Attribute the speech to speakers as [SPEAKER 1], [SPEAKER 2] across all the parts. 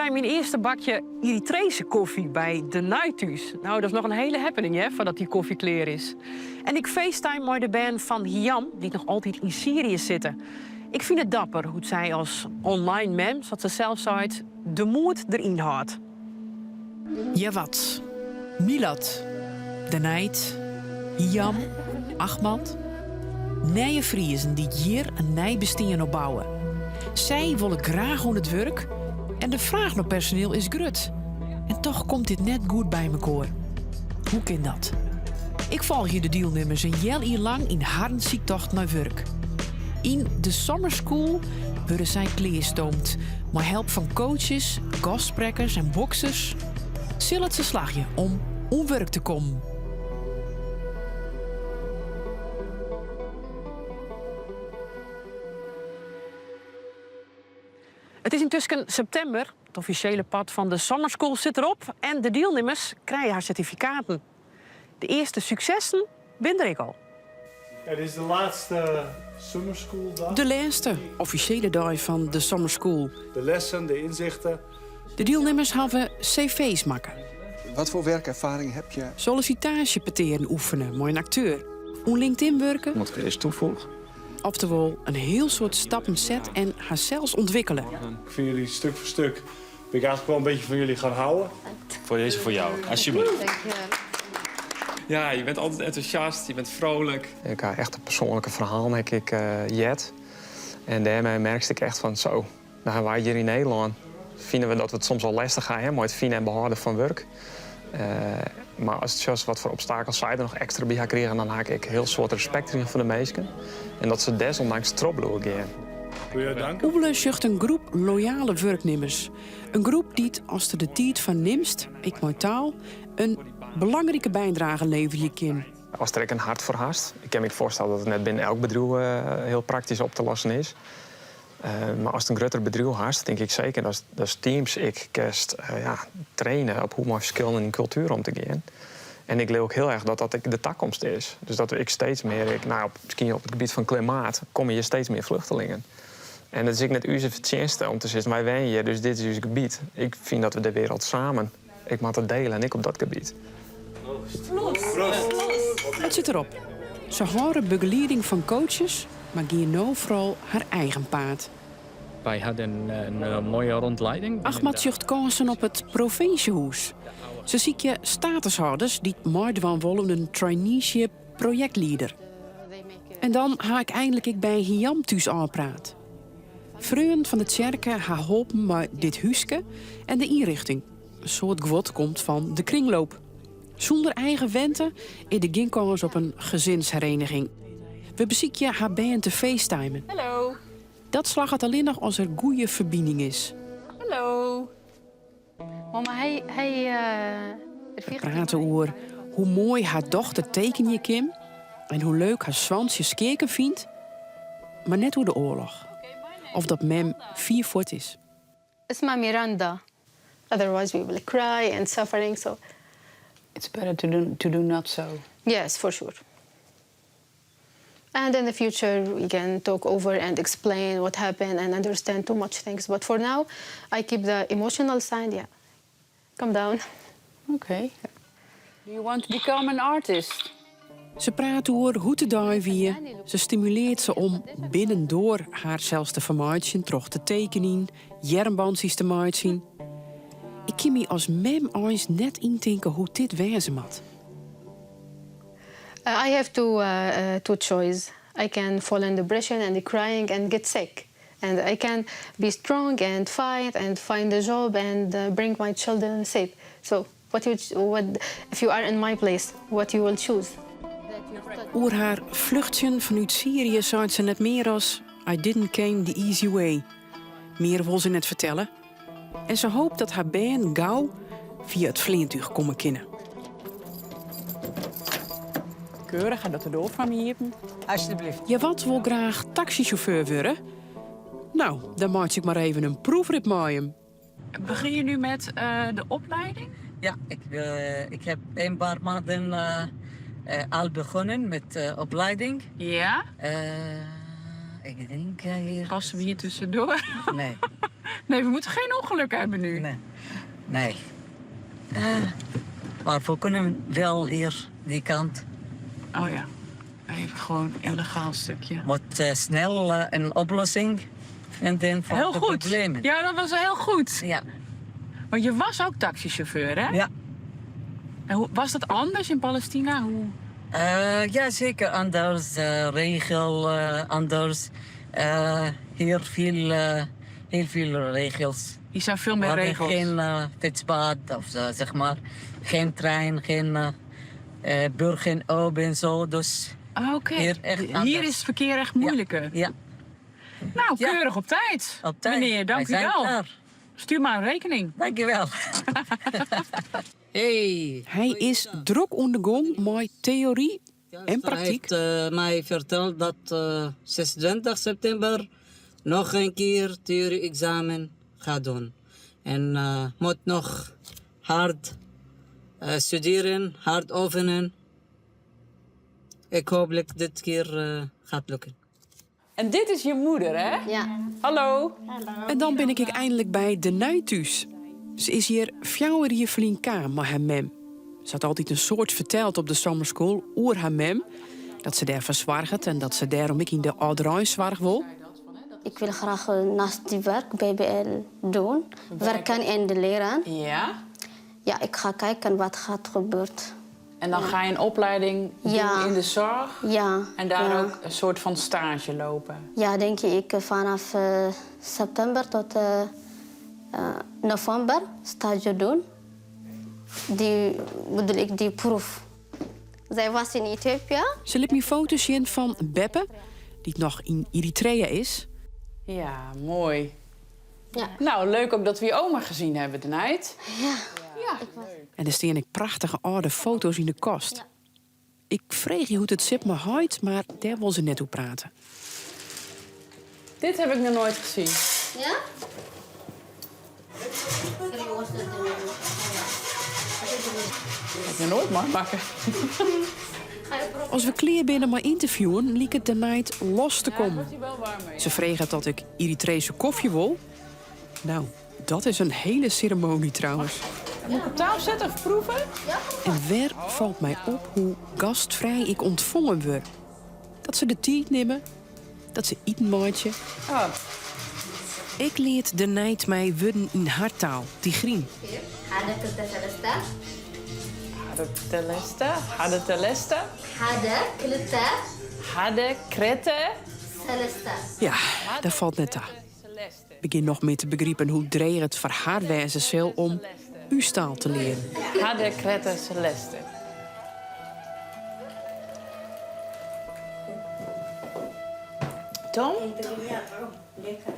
[SPEAKER 1] krij myn earste bakje Eritrese kofje by de thús. No, dat is noch in hiele happening, hè, foardat dy kofje klear is. En ik facetime mei de bern fan Hiam, dy't noch altyd yn Syrië sitte. Ik fyn it dapper hoe't sy as online mem, sa't se sels seit, de moed deryn hâldt.
[SPEAKER 2] Jawad, Milad, Danait, Hiam, Ahmad. Nije Friezen dy't hjir in nij bestean opbouwe. Sy wolle graach oan it wurk en de fraach nei personiel is grut. En dochs komt dit net goed by mekoar. Hoe kin dat? Ik folgje de dielnimmers in healjier lang yn harren syktocht nei wurk. Yn de Summer School wurde sy klearstoomd mei help fan coaches, gastsprekkers en boksers. Sil it se slagje om oan wurk te kommen?
[SPEAKER 1] It is yntusken septimber. It offisjele part fan de Summer School sit derop en de dielnimmers krije har sertifikaten. De earste suksessen binne der ek al.
[SPEAKER 3] Ja, dit is de lêste Summer School dag.
[SPEAKER 2] De lêste offisjele dei fan de Summer School.
[SPEAKER 3] De lessen, de inzichten.
[SPEAKER 2] De dielnimmers hawwe CV's makke.
[SPEAKER 4] Wat voor werkervaring heb je?
[SPEAKER 2] Sollisitaasjepetearen oefene mei in akteur. Oan LinkedIn wurke.
[SPEAKER 5] Wat ik eens toevoeg.
[SPEAKER 2] Oftewol in hiel soad stappen set en harsels ûntwikkele.
[SPEAKER 3] Ik vind jullie stuk voor stuk, ben ik eigenlijk wel een beetje van jullie gaan houden.
[SPEAKER 5] Voor deze voor jou, alsjeblieft. Ja, je bent altijd enthousiast, je bent vrolijk.
[SPEAKER 6] Ik ha echt in persoanlike ferhaal ik ik jet. En dêrmei merkte ik echt fan sa, no hawwe wy hjir yn Nederlân fine we dat we it soms al lestich ha mei it finen en behâlden fan wurk. Mar ast sjochst wat foar obstakels sy der noch ekstra by ha krigen, dan ha ik ek hiel soad respekt foar de minsken. En dat se desondanks troch gean.
[SPEAKER 2] Oebele sjocht in groep loyale wurknimmers. In groep dy't, ast der de tiid foar nimst, ek mei taal, in belangrike bydrage leverje kin.
[SPEAKER 6] Ast der ek in hert foar hast. Ik kin my foarstelle dat it net binnen elk bedriuw hiel praktysk op te lossen is. Mar ast in grutter bedriuw hast, tink ik seker dat, dat teams ek kinst ja, traine op hoe mei ferskillende kultueren om te gean. En ik leau ek hiel erch dat dat ek de takomst is. Dus dat we ek steeds mear, ek, no, miskien op it gebiet fan klimaat, komme hjir steeds mear flechtlingen. En it is ek net ús fertsjinste om te sizzen, wy wenje hjir, dus dit is ús gebiet. Ik fyn dat we de wereld samen ek moatte diele en ek op dat gebiet.
[SPEAKER 2] It sit derop. Se hâlde begelieding fan coaches, mar gean no foaral har eigen paad.
[SPEAKER 7] Wy hadden in moaie rondleiding.
[SPEAKER 2] Ahmad sjocht kânsen op it provinsjehûs. Se sykje statushâlders dy't meidwaan wolle oan in traineeship projektlieder. En dan ha ik einlik ek by Hiam thús ôfpraat. Freonen fan de tsjerke ha holpen mei dit húske en de ynrjochting. In soad guod komt fan de kringloop. Sûnder eigen wente is der gjin kâns op in gezinshereniging. We besykje har bern te facetimen.
[SPEAKER 8] Hallo.
[SPEAKER 2] Dat slagget allinnich as der goede ferbining is.
[SPEAKER 8] Hallo. Mama, hy, hy,
[SPEAKER 2] We prate oer hoe moai har dochter tekenje kin en hoe leuk har soantsje skeaken fynt, mar net oer de oarloch. Of dat mem fier fuort is.
[SPEAKER 8] Isma Miranda.
[SPEAKER 9] Otherwise we will cry and suffering, so...
[SPEAKER 10] It's better to do not so.
[SPEAKER 9] Yes, for sure. And in the future we can talk over and explain what happened and understand too much things. But for now, I keep the emotional side, yeah. Calm down.
[SPEAKER 10] Okay. Do you want to become an artist?
[SPEAKER 2] Se praat oer hoe't de dei wie. Se stimulearret se om binnendoar harsels te fermeitsjen troch te tekenjen, earmbantsjes te meitsjen. Ik kin my as mem eins net yntinke hoe't dit wêze moat.
[SPEAKER 9] I have two choice. I can fall in depression and crying and get sick. And I can be strong and fight and find a job and bring my children safe. So what if you are in my place, what you will choose?
[SPEAKER 2] Oer har fluchtsjen fanút Syrië seit se net mear as I didn't came the easy way. Mear wol se net fertelle. En se hopet dat har bern gau fia it fleantúch komme kinne.
[SPEAKER 10] Keurich, docht de doar foar my iepen.
[SPEAKER 11] Alsjeblieft.
[SPEAKER 2] Jawad wol graach taksysjauffeur wurde. No, dan meitsje ik mar even in proefrit mei him.
[SPEAKER 10] Begin je nu met de opleiding?
[SPEAKER 11] Ja, ik heb een paar maanden al begonnen met de opleiding.
[SPEAKER 10] Ja?
[SPEAKER 11] Ik denk hier...
[SPEAKER 10] Passen we hier tussendoor?
[SPEAKER 11] Nee.
[SPEAKER 10] Nee, we moeten geen ongeluk hebben nu.
[SPEAKER 11] Nee. Nee. Maar we kunnen wel hier, die kant.
[SPEAKER 10] Oh ja, even gewoon illegaal stukje.
[SPEAKER 11] Moet snel een oplossing vinden voor
[SPEAKER 10] Heel
[SPEAKER 11] de
[SPEAKER 10] goed.
[SPEAKER 11] problemen.
[SPEAKER 10] Ja, dat was heel goed.
[SPEAKER 11] Ja.
[SPEAKER 10] Want je was ook taxichauffeur, hè?
[SPEAKER 11] Ja.
[SPEAKER 10] En hoe, was dat anders in Palestina? Hoe...
[SPEAKER 11] Ja, zeker anders. Regel anders. Hier veel, heel veel regels.
[SPEAKER 10] Hier zijn veel meer
[SPEAKER 11] We hebben
[SPEAKER 10] regels.
[SPEAKER 11] Geen fietspad of zo, zeg maar. Geen trein, geen burger open en zo. Dus
[SPEAKER 10] Ah, Oké.
[SPEAKER 11] hier echt
[SPEAKER 10] Hier
[SPEAKER 11] anders.
[SPEAKER 10] is het verkeer echt moeilijker.
[SPEAKER 11] Ja.
[SPEAKER 10] Nou, keurig op tijd.
[SPEAKER 11] Op tijd.
[SPEAKER 10] Meneer, dank
[SPEAKER 11] Wij
[SPEAKER 10] u
[SPEAKER 11] zijn
[SPEAKER 10] wel.
[SPEAKER 11] klaar.
[SPEAKER 10] Stuur maar een rekening.
[SPEAKER 11] Dank je wel. Hey.
[SPEAKER 2] Hij is druk onder de gong met theorie en
[SPEAKER 11] Hij
[SPEAKER 2] praktijk.
[SPEAKER 11] heeft mij verteld dat 26 september nog een keer theorie-examen gaat doen. En moet nog hard studeren, hard oefenen. Ik hoop dat dit keer gaat lukken.
[SPEAKER 10] En dit is je moeder, hè?
[SPEAKER 9] Ja.
[SPEAKER 10] Hallo.
[SPEAKER 2] En dan ben ik eindelijk bij de Nijtuus. Ze is hier fjouwer flinka maar haar mem. Ze had altijd een soort verteld op de summer school oer haar mem. Dat ze daar verzwarget en dat ze daarom ik in de oude zwarg wil.
[SPEAKER 9] Ik wil graag naast die werk BBL doen. Werken en de leren.
[SPEAKER 10] Ja.
[SPEAKER 9] Ja, ik ga kijken wat gaat gebeuren.
[SPEAKER 10] En dan ga je een opleiding doen
[SPEAKER 9] Ja.
[SPEAKER 10] in de zorg.
[SPEAKER 9] Ja.
[SPEAKER 10] En daar
[SPEAKER 9] ja.
[SPEAKER 10] ook een soort van stage lopen.
[SPEAKER 9] Ja, denk ik vanaf september tot november stage doen. Die bedoel ik, die proef. Zij was in Ethiopië.
[SPEAKER 2] Ze liet me foto's zien van Beppe, die nog in Eritrea is.
[SPEAKER 10] Ja, mooi.
[SPEAKER 9] Ja.
[SPEAKER 10] Nou, leuk ook dat we je oma gezien hebben, de Nijd.
[SPEAKER 9] Ja.
[SPEAKER 10] Ja.
[SPEAKER 2] En er staan ik prachtige oude foto's in de kast. Ik vreeg je hoe het zit me huid, maar daar wil ze net hoe praten.
[SPEAKER 10] Dit heb ik nog nooit gezien.
[SPEAKER 9] Ja?
[SPEAKER 10] Dat heb ik nog nooit mag bakken.
[SPEAKER 2] Als we kleer binnen maar interviewen, liep het de Nijd los te komen. Ze vregen dat ik Eritrese koffie wil. Nou, dat is een hele ceremonie trouwens.
[SPEAKER 10] Moet ik op tafel zetten of proeven?
[SPEAKER 2] En weer valt mij op hoe gastvrij ik ontvangen word. Dat ze de tijd nemen, dat ze eten maatje.
[SPEAKER 10] Oh.
[SPEAKER 2] Ik leert de Nijd mij worden in haar taal, die grien.
[SPEAKER 9] Hade teleste.
[SPEAKER 10] Hade teleste, hade teleste.
[SPEAKER 9] Hade klete.
[SPEAKER 10] Hade krette.
[SPEAKER 9] Celeste.
[SPEAKER 2] Ja, dat valt net aan. Begin nog meer te begrijpen hoe dreer het voor haar wijze zal om uw taal te leren.
[SPEAKER 10] Hade krette celeste. Tom?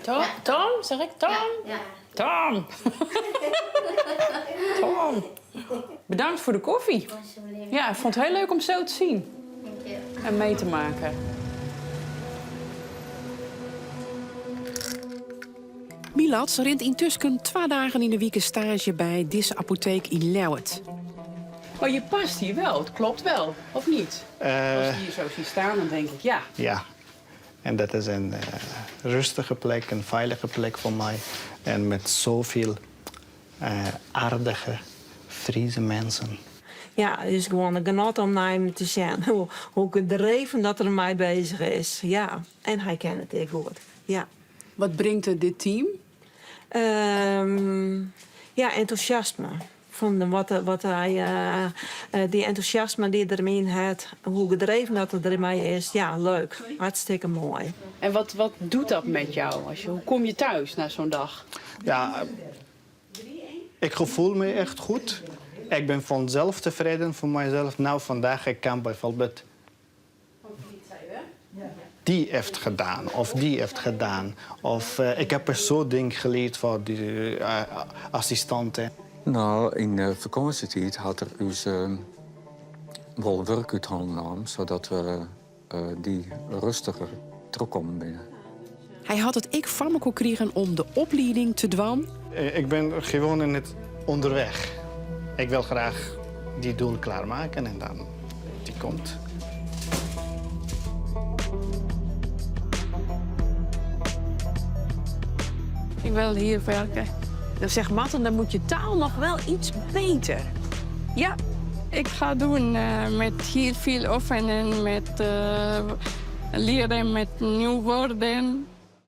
[SPEAKER 10] Tom? Tom? Zeg ik Tom?
[SPEAKER 9] Ja.
[SPEAKER 10] Tom! Tom! Bedankt voor de koffie. Ja, ik vond het heel leuk om zo te zien. En mee te maken.
[SPEAKER 2] Milad rent intussen 2 dagen in de week stage bij deze apotheek in Ljouwert.
[SPEAKER 10] Maar je past hier wel, het klopt wel, of niet? Als ik hier zo zie staan, dan denk ik ja.
[SPEAKER 12] Ja, en dat is een rustige plek, een veilige plek voor mij. En met zoveel aardige, Friese mensen.
[SPEAKER 13] Ja, het is gewoon een genot om naar hem te zien. Hoe gedreven dat er mee bezig is. Ja, en hij kent het heel goed. Ja.
[SPEAKER 10] Wat brengt het dit team?
[SPEAKER 13] Ja, enthousiasme. Van de, wat, wat hij, die enthousiasme die er in heeft, hoe gedreven dat er ermee is. Ja, leuk. Hartstikke mooi.
[SPEAKER 10] En wat doet dat met jou? Hoe kom je thuis na zo'n dag?
[SPEAKER 12] Ja, ik voel me echt goed. Ik ben vanzelf tevreden voor mijzelf. Nou, vandaag ik kan bijvoorbeeld die heeft gedaan of die heeft gedaan. Of ik heb er zo'n ding geleerd van die assistenten.
[SPEAKER 14] Nou, in de vakantietijd had er dus wel werk uit handen genomen, zodat we die rustiger terugkomen binnen.
[SPEAKER 2] Hij had het ik van me gekregen om de opleiding te dwan.
[SPEAKER 12] Ik ben gewoon in het onderweg. Ik wil graag die doel klaarmaken en dan die komt.
[SPEAKER 15] Ik wil hier werken.
[SPEAKER 1] Dan zegt Matten, dan moet je taal nog wel iets beter.
[SPEAKER 15] Ja, ik ga doen met heel veel oefenen, met leren met nieuwe woorden.